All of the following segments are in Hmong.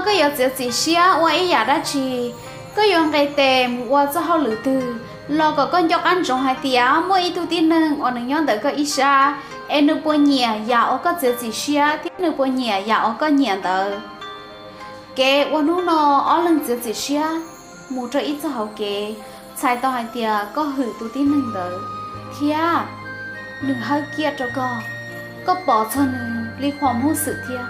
Koj yuav txiav txim siab ua ib yam dab tsi, koj yuav nqis tes mus ua txoj hauj lwm twg los kom koj nco qab ntsoov hais tias muaj ib tug tib neeg uas nws nyob ntawm koj ib sab, es nws puas nyiam yam uas koj txiav txim siab thiab nws puas nyiam yam uas koj nyiam ntawd. Kev ua hnub no ob leeg txiav txim siab mus rau ib txoj hauv kev, txhais tau hais tias koj hwm tus tib neeg ntawd thiab nws hawb kiaj rau koj, koj pom txog nws li qhuas hmoob xwm thiab.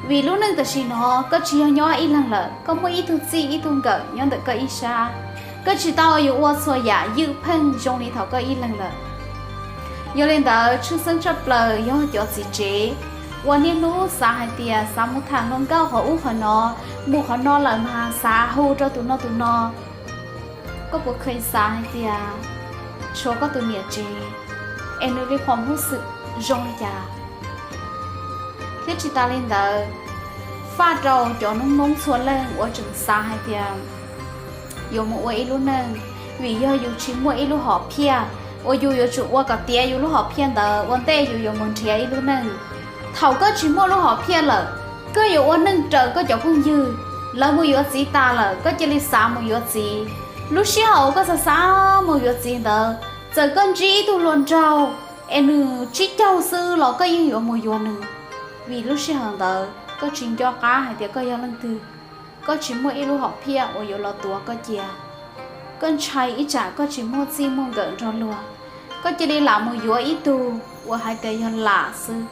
Vim lub neej tam sim no koj tsis yog nyob ib leeg lawm, koj muaj ib tug txij ib tug nkawm nyob ntawm koj ib sab. Koj tsis tau yuav ua txhua yam ywj pheej zoo li thaum koj ib leeg lawm. Yog li ntawd tshwj xeeb tshaj plaws yog cov txiv tsev uas niaj hnub xav hais tias xav mus tham hluas nkauj qhov ub qhov no, mus qhov no lawm mas xav hu rau tus no tus no. Koj puas kheev xav hais tias tshuav koj tus niam tsev es nws li qhuas hmoob xwm zoo li cas? Thiab tsis tas li ntawd, faj rau cov noob Hmoob txhua leej uas tseem xav hais tias yuav mus ua ib lub neej, vim yog yus tsis muaj ib lub hom phiaj uas yus yuav tsum ua kom tiav yus lub hom phiaj ntawd ua ntej yus yuav mus nrhiav ib lub neej. Thaum koj tsis muaj lub hom phiaj lawm, koj yuav ua neej raws koj cov phooj ywg, lawv mus yuav txiv tas lawm koj cia li xav mus yuav txiv. Lub sij hawm koj xav xav mus yuav txiv ntawd, txawm koj ntsib ib tug hluas nraug es nws tsib caug xwb los koj yeej yuav mus yuav nws, vim lub sij hawm ntawd koj tsis nco qab hais tias koj yog leej twg, koj tsis muaj ib lub hom phiaj uas yuav los tuav koj cia. Koj ntshai ib tsam koj tsis muaj txij muaj nkawm nrog luag, koj cia li lam mus yuav ib tug uas hais tias yog lam xwb.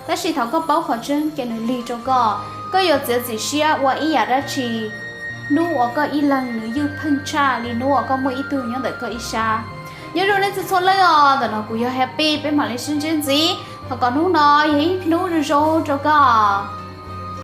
Tab sis thaum koj paub qhov tseeb ces nws lig rau koj, koj yuav txiav txim siab ua ib yam dab tsi hnub uas koj ib leeg nws ywj pheej tshaj li hnub uas koj muaj ib tug nyob ntawm koj ib sab. Nyob zoo nej txhua txhua leej os, ntawm no kuv yog Happy, peb mam li sib ntsib ntxiv. Thov kom hnub no yog ib hnub zoo zoo rau koj.